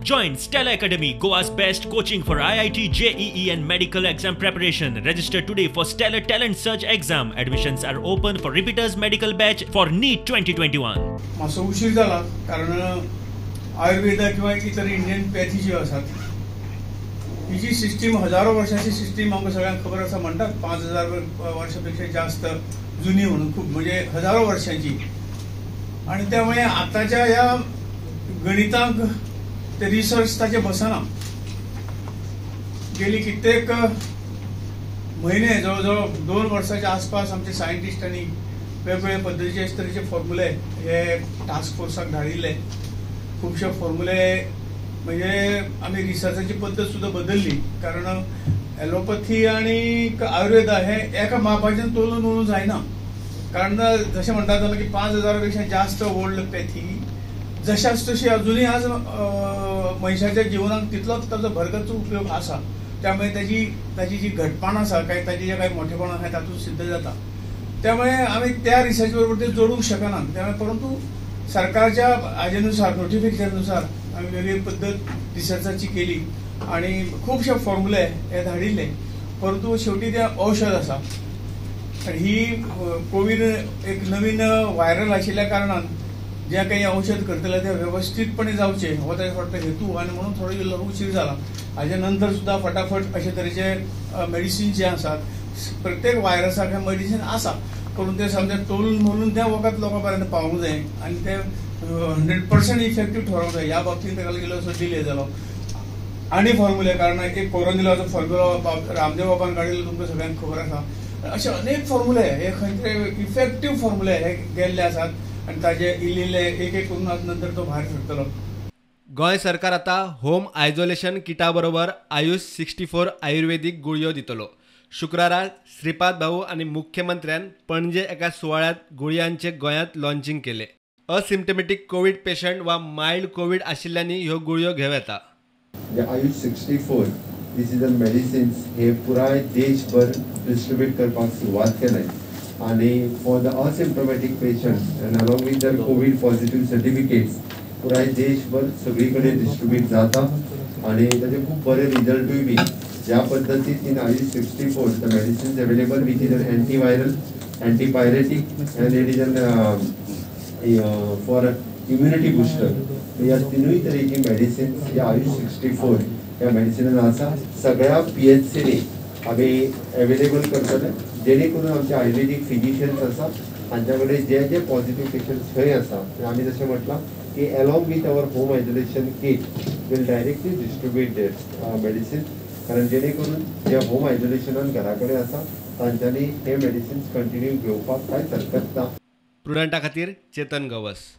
Join Stellar Academy, Goa's best coaching for IIT, JEE and medical exam preparation. Register today for Stellar Talent Search exam. Admissions are open for repeaters medical batch for NEET 2021. मातसो उशीर जाला कारण आयुर्वेदा किंवा इतर Indian पॅथी ज्यो आसात ही जी system हजारो वर्षाची सिस्टीम आमकां सगळ्यांक खबर आसा, म्हणटात 5000 वर्षापेक्षा जास्त जुनी म्हणून, खूप म्हणजे हजारो वर्षांची. आणि त्यामुळे आताच्या ह्या गणितांक ते रिसर्च ताचे बसना. गेली कित्येक महिने, जवळजवळ 2 वर्साच्या आसपास आमचे सायंटिस्टांनी वेगवेगळे पद्दतीचे अशे तरेचे फॉर्म्युले हे टास्क फोर्साक धाडिल्ले. खुबशे फॉर्म्युले म्हणजे आमी रिसर्चाची पद्दत सुद्दां बदलली, कारण एलोपॅथी आनी आयुर्वेदा हे एका मापाच्यान तोलून मोलून जायना. कारण जशें म्हणटा जाल्यार की 5000 पेक्षा जास्त ओल्ड पॅथी जशाच तशी अजूनही आज मनशाच्या जिवनाक तितलोच ताजो भरगच्च उपयोग आसा. त्यामुळे ताजी जी घटपण आसा काय ताजी जे काय मोठेपण आसा तातूंत सिद्ध जाता. त्यामुळे आमी त्या रिसर्च बरोबर ते जोडूंक शकना. त्यामुळे परंतु सरकारच्या हाजेनुसार नोटिफिकेशनानुसार आमी वेगळी पद्दत रिसर्चाची केली आणि खुबशे फॉर्म्युले हे धाडिल्ले, परंतु शेवटी ते औषध आसा. आणि ही कोवीड एक नवीन व्हायरल आशिल्ल्या कारणान जे काही औषध करतले ते व्यवस्थितपणे जावचे हो ताजो फक्त हेतू, आनी म्हणून थोडो इल्लो उशीर जाला. हाजे नंतर सुद्दां फटाफट अशे तरेचे मेडिसीन जे आसात, प्रत्येक व्हायरसाक हें मेडिसीन आसा, करून ते समजा तोलून मोलून तें वखद लोकां पर्यंत पावोवंक जाय आनी ते 100% इफेक्टीव ठरोवंक जाय. ह्या बाबतींत ताका इल्लोसो डिले जालो. आनी फॉर्म्युले, कारण एक कोरोनिलाचो फॉर्म्युला रामदेव बाबान काडिल्लो तुमकां सगळ्यांक खबर आसा. अशे अनेक फॉर्म्युले हे खंयचे इफेक्टीव फॉर्म्युले हे गेल्ले आसात आनी ताजे इल्ले एक एक करून नंतर तो भायर सरतलो. गोंय सरकार आता होम आयसोलेशन किटा बरोबर आयुष 64 आयुर्वेदीक गुळयो दितलो. शुक्रारा श्रीपाद भाऊ आनी मुख्यमंत्र्यान पणजे एका सुवाळ्यात गुळयांचे गोंयांत लॉन्चिंग केले. असिम्टमेटीक कोवीड पेशंट वा मायल्ड कोवीड आशिल्ल्यांनी ह्यो गुळयो घेवं येता. Ayush 64 this is a medicines हे पुराय देशभर डिस्ट्रीब्यूट करपाक सुरवात केले आनी for the asymptomatic patients and along with their COVID positive certificates पुराय देशभर सगळी कडेन डिस्ट्रीब्यूट जाता आनी ताचे खूब बरे रिजल्टूय बी ज्या पद्दतीन in Ayush 64 the medicines available which is an antiviral, antipyretic and it is an for immunity booster. ह्या तिनूय तरेची मेडिसिन्स ह्या आयुष 64 ह्या मेडिसिनान आसा. सगळ्या PHCनी आमी एवेलेबल करतले, जेणे करून आमचे आयुर्वेदीक फिजिशियन्स आसा हांच्या कडेन जे जे पॉझिटिव्ह पेशंट्स खंय आसा, आमी जशें म्हटलां की along with our home isolation kit will directly distribute their medicine, कारण जेणे करून जे होम आयसोलेशनान घरा कडेन आसा तांच्यांनी हे मेडिसिन्स कंटिन्यू घेवपाक कांयच हरकत ना. प्रुडंटा खातीर चेतन गवस.